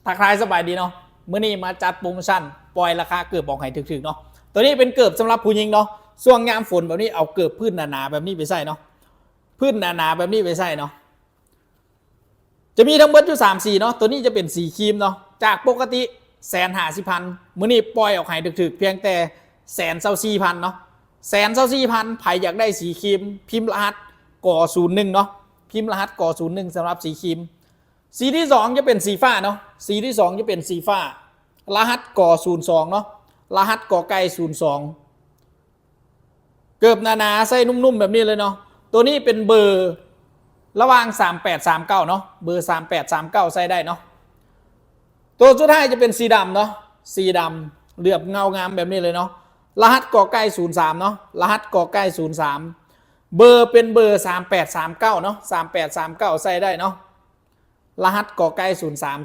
ທັກທາຍສະບາຍດີເນາະ ມື້ນີ້ມາຈັດໂປຣໂມຊັນ ປ່ອຍລາຄາເກີບອອກໃຫ້ຖືກໆເນາະ. ຕົວນີ້ເປັນເກີບສຳລັບຜູ້ຍິງເນາະ ຊ່ວງຍາມຝົນແບບນີ້ ເອົາເກີບພື້ນໜາໆແບບນີ້ໄປໃສ່ເນາະ ພື້ນໜາໆແບບນີ້ໄປໃສ່ເນາະ. ຈະມີທັງເບິດຢູ່ສາມສີເນາະ ຕົວນີ້ຈະເປັນສີຄຣີມເນາະ ຈາກປົກກະຕິ ແສນຫ້າສິບພັນ ມື້ນີ້ປ່ອຍອອກໃຫ້ຖືກໆ ພຽງແຕ່ແສນຊາວສີ່ພັນເນາະ ແສນຊາວສີ່ພັນ. ໃຜຢາກໄດ້ສີຄຣີມ ພິມລະຫັດ ກ ສູນໜຶ່ງເນາະ ພິມລະຫັດ ກ ສູນໜຶ່ງ ສຳລັບສີຄຣີມ. ສີທີສອງຈະເປັນສີຟ້າເນາະ ສີທີສອງຈະເປັນສີຟ້າ ລະຫັດ ກ ສູນສອງເນາະ ລະຫັດ ກ ໄກ່ ສູນສອງ. ເກີບໜາໆ ໃສ່ນຸ້ມໆແບບນີ້ເລີຍເນາະ ຕົວນີ້ເປັນເບີລະຫວ່າງສາມແປດສາມເກົ້າເນາະ ເບີສາມແປດສາມເກົ້າໃສ່ໄດ້ເນາະ. ຕົວສຸດທ້າຍຈະເປັນສີດຳເນາະ ສີດຳເຫຼືອບເງົາງາມແບບນີ້ເລີຍເນາະ ລະຫັດ ກ ໄກ່ ສູນສາມເນາະ ລະຫັດ ກ ໄກ່ ສູນສາມ. ເບີເປັນເບີສາມແປດສາມເກົ້າເນາະ ສາມແປດສາມເກົ້າໃສ່ໄດ້ເນາະ ລະຫັດ ກ ໄກ່ ສູນສາມ.